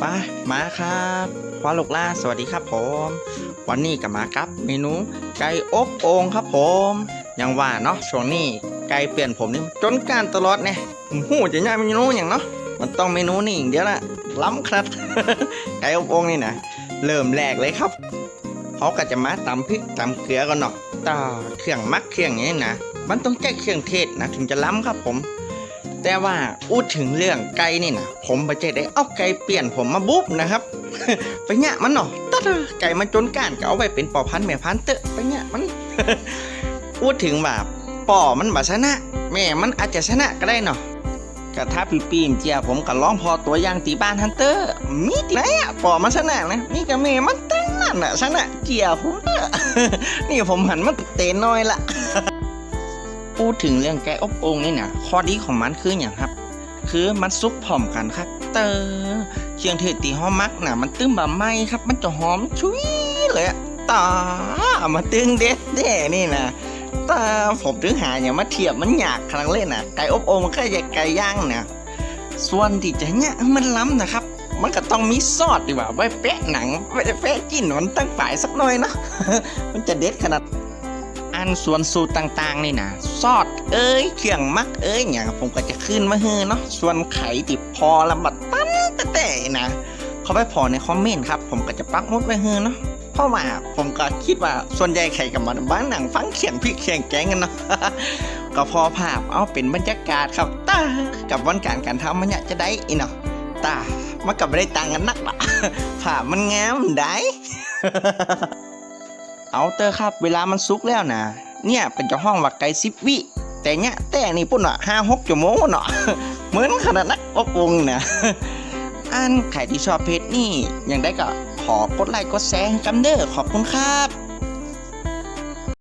ໄປ ມາຄັບ ຄວາລູກຫຼານ ສະຫວັດດີຄັບຜົມ. ວັນນີ້ກໍມາກັບເມນູໄກ່ອົບໂອ່ງຄັບຜົມ. ຢ່າງວ່າເນາະ ຊ່ວງນີ້ໄກ່ເປື້ອນຜົມນີ້ຈົນກ້ານຕະຫຼອດແນ່. ບໍ່ຮູ້ຈະຍາກເມນູຫຍັງເນາະ ມັນຕ້ອງເມນູນີ້ຢ່າງດຽວລະ ລ້ຳຂະໜາດ ໄກ່ອົບໂອ່ງນີ້ນະ. ເລີ່ມແລກເລີຍຄັບ ເຮົາກໍຈະມາຕຳພິກຕຳເກືອກ່ອນເນາະ. ຕາ ເຄື່ອງໝັກເຄື່ອງຫຍັງນີ້ນະ ມັນຕ້ອງໃຊ້ເຄື່ອງເທດນະ ເຖິງຈະລ້ຳຄັບຜົມ. ແຕ່ວ່າອູດເຖິງເລື່ອງໄກ່ນີ້ນະ ຜົມບໍ່ຈັກໄດ້ເອົາໄກ່ເປື້ອນຜົມມາບຸບນະຄັບ ໄປຍະມັນເນາະ. ຕາ ໄກ່ມັນຈົນກ້ານ ກໍເອົາໄວ້ເປັນພໍ່ພັນແມ່ພັນເຕີ ໄປຍະມັນ. ອູດເຖິງວ່າພໍ່ມັນບໍ່ຊະນະ ແມ່ມັນອາດຈະຊະນະກໍໄດ້ເນາະ. ກະຖ້າປີ້ໆເຈ້ຍ ຜົມກໍລອງພໍຕົວຢ່າງທີ່ບ້ານຫັ້ນເຕີ ມີທີ່ໃດອະ ພໍ່ມັນຊະນະນະ ມີແຕ່ແມ່ມັນເທົ່ານັ້ນນະຊະນະ ເຈ້ຍຜົມເຕີ. ນີ້ຜົມຫັນມັນເຕນ້ອຍລະ. ປູດເຖິງເລື່ອງໄກ່ອົບໂອ່ງນີ້ນະ ຂໍ້ດີຂອງມັນຄືຫຍັງຄັບ? ຄືມັນສຸກພ້ອມກັນຄັບເຕີ. ເຄື່ອງເທດທີ່ເຮົາມັກນະ ມັນຕື່ມບາໄມ້ຄັບ ມັນຈະຫອມຊຸຍເລີຍອະ. ຕາ ເອົາມາຕຶງເດັດແທ້ນີ້ນະ. ຕາ ຜົມຕຶງຫາຫຍັງມາທຽບ ມັນຍາກຂະໜາດເລີຍນະ. ໄກ່ອົບໂອ່ງມັນຄືຈະໄກ່ຢ່າງນະ. ສ່ວນທີ່ຈະຍະໃຫ້ມັນລ້ຳນະຄັບ ມັນກໍຕ້ອງມີຊອດທີ່ວ່າໄວ້ແປະໜັງ ໄວ້ແປະຊີ້ນມັນຕັ້ງປາຍສັກໜ້ອຍເນາະ ມັນຈະເດັດຂະໜາດ. ອັນສ່ວນສູດຕ່າງໆນີ້ນະ ຊອດເອີຍ ເຄື່ອງໝັກເອີຍຫຍັງ ຜົມກໍຈະຄືນມາໃຫ້ເນາະ. ສ່ວນໃຜທີ່ພໍລະບໍ່ທັນແຕ່ໆນະ ເຂົ້າໄປພໍໃນຄອມເມັນຄັບ ຜົມກໍຈະປັກໝຸດໄວ້ໃຫ້ເນາະ. ເພາະວ່າຜົມກໍຄິດວ່າສ່ວນໃຫຍ່ໃຜກໍມາ ມານັ່ງຟັງຂຽງພິກຂຽງແກງກັນເນາະ ກໍພໍພາບ ເອົາເປັນບັນຍາກາດຄັບ. ຕາ ກັບວັນການການທຳມັນຍະຈະໄດ້ອີເນາະ ຕາ ມັນກໍບໍ່ໄດ້ຕ່າງກັນນັກລະ ພາບມັນງາມໄດ໋. ເອົາເຕີຄັບ ເວລາມັນສຸກແລ້ວນະ ເນຍເພິ່ນຈະຮ້ອງວ່າໄກ່ສິບວິ ແຕ່ຍະແຕ່ນີ້ພຸ້ນວ່າ ຫ້າຫົກຊົ່ວໂມງພຸ້ນເນາະ ເໝິນຂະໜາດນັກ ອົບໂອ່ງນະ. ອັນໃຜທີ່ຊອບເພຈນີ້ ຈັ່ງໃດກໍຂໍກົດໄລກົດແຊໃຫ້ກຳເດີ້ ຂອບຄຸນຄັບ.